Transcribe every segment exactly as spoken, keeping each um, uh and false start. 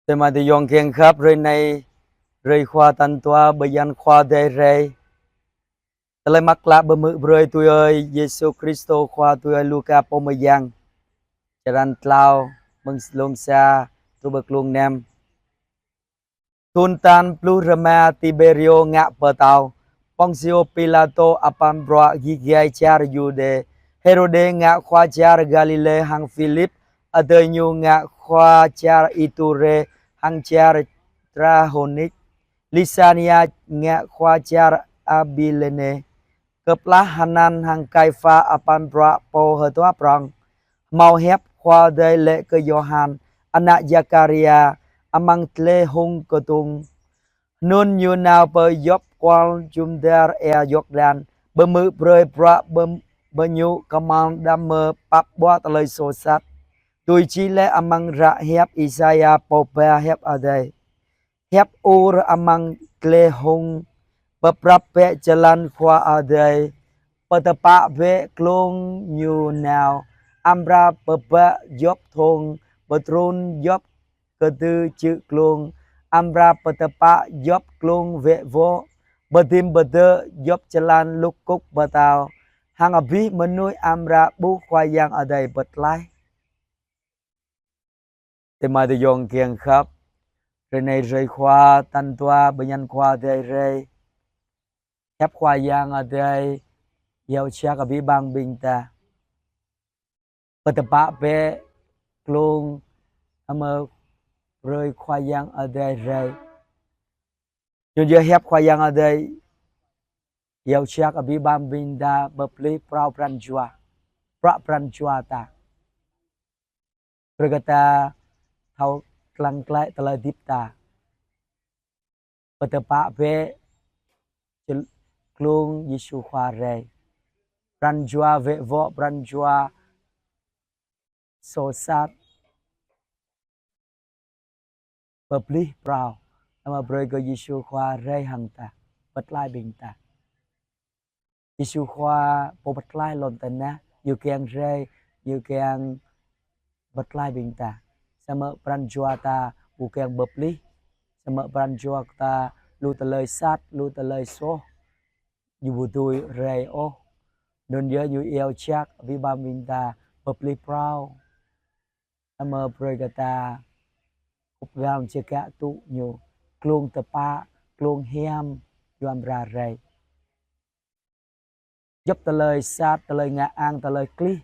Tơma tơyong kiăng khăp, hrơi anai, hrơi Khua tal dua bơyan Khua Adai rai. Tơlơi mơak klă pơhmư̆ brơi tui ơi Yêsu Kristô Khua tui ơi Luka pô mơyang. Črăn klâo, mơ̆ng glông sa truh pơ glông năm. Thun tal pluh rơma Tibêrio ngă pơtao, Pônsiô Pilatô apăn bruă gih gai čar Yuđê, Hêrôdê ngă khua čar Galilê hăng Philip adơi ñu ngă khua čar Iturê hăng čar Trahônik, Lisania ngă khua čar Abilênê, kơplah Hanan hăng Kaipha apăn bruă pô hơtua prong, hmâo hiăp Khua Adai laĭ kơ Yôhan, ană Zakaria, amăng gleh hung kơdung. Hnun ñu nao pơ djŏp kual jum dar ia Yordan, pơhmư̆ brơi bruă pơm-, pơñu kơmăn đah mơ̆ pap ƀuah tơlơi soh sat, tui čih laih amăng hră hiăp Isaia pô ba hiăp Adai: Hiăp ur amăng gleh hung, pơprăp bĕ jơlan Khua Adai, pơtơpă bĕ glông ñu nao, amra pơbă djŏp thong, pơtrun djŏp kơdư čư̆ glông, amra pơtơpă djŏp glông wĕ wŏ, pơdim pơdơ̆ djŏp jơlan lŭk kŭk pơtao, hăng abih mơnuih amra ƀuh Khua Yang Adai pơtlaih. Tơma tơyong kiăng khăp, hrơi anai hrơi Khua tal dua bơyan Khua Adai rai. Hiăp Khua Yang Adai iâu jak abih bang ƀing ta: Pơtơpă bĕ glông, amăng hrơi Khua Yang Adai rai. Ñu yơh hiăp Khua Yang Adai iâu jak abih bang ƀing ta pơplih phrâo pran jua, prăk pran jua ta, brơi kơ ta thâo lăng glaĭ tơlơi hơdip ta. Pơtơpă bĕ jơl-, glông Yêsu Khua rai. Pran jua wĕ wŏ, pran jua soh sat, pơplih phrâo, amăng brơi kơ Yêsu Khua rai hăng ta, pơtlaih ƀing ta. Yêsu Khua pô pơtlaih lŏn tơnah, ñu kiăng rai, ñu kiăng pơtlaih ƀing ta. Samơ̆ pran jua ta ƀu kiăng pơplih, samơ̆ pran jua ta lu tơlơi sat, lu tơlơi soh, ñu ƀu dưi rai ôh. Anŭn yơh ñu iâu jak abih bang ƀing ta pơplih phrâo, amăng brơi kơ ta kŭp gam čơkă tŭ ñu, glông tơpă, glông hiam, ñu amra rai. Djŏp tơlơi sat, tơlơi ngă ang, tơlơi klih,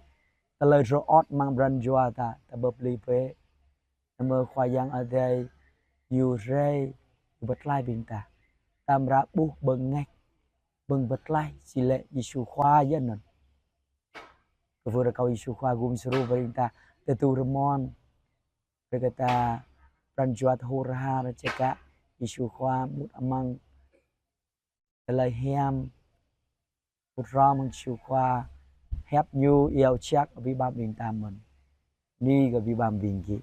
tơlơi rơŏt amăng pran jua ta, ta pơplih bĕ. Amăng Khua Yang Adai ñu rai, ñu pơtlaih ƀing ta. Ta amra ƀuh bơngač, bơ̆ng pơtlaih, či laĭ Yêsu Khua yơh anŭn. Kơ wơ̆t rơkâo Yêsu Khua gum djru brơi ƀing ta tơdu rơmon, brơi kơ ta pran jua ta hur har čơkă Yêsu Khua, mŭt amăng tơlơi hiam, mŭt hrŏm hăng Yêsu Khua, hiăp ñu iâu jak abih bang ƀing ta mơ̆n. Bơni kơ abih bang ƀing gih.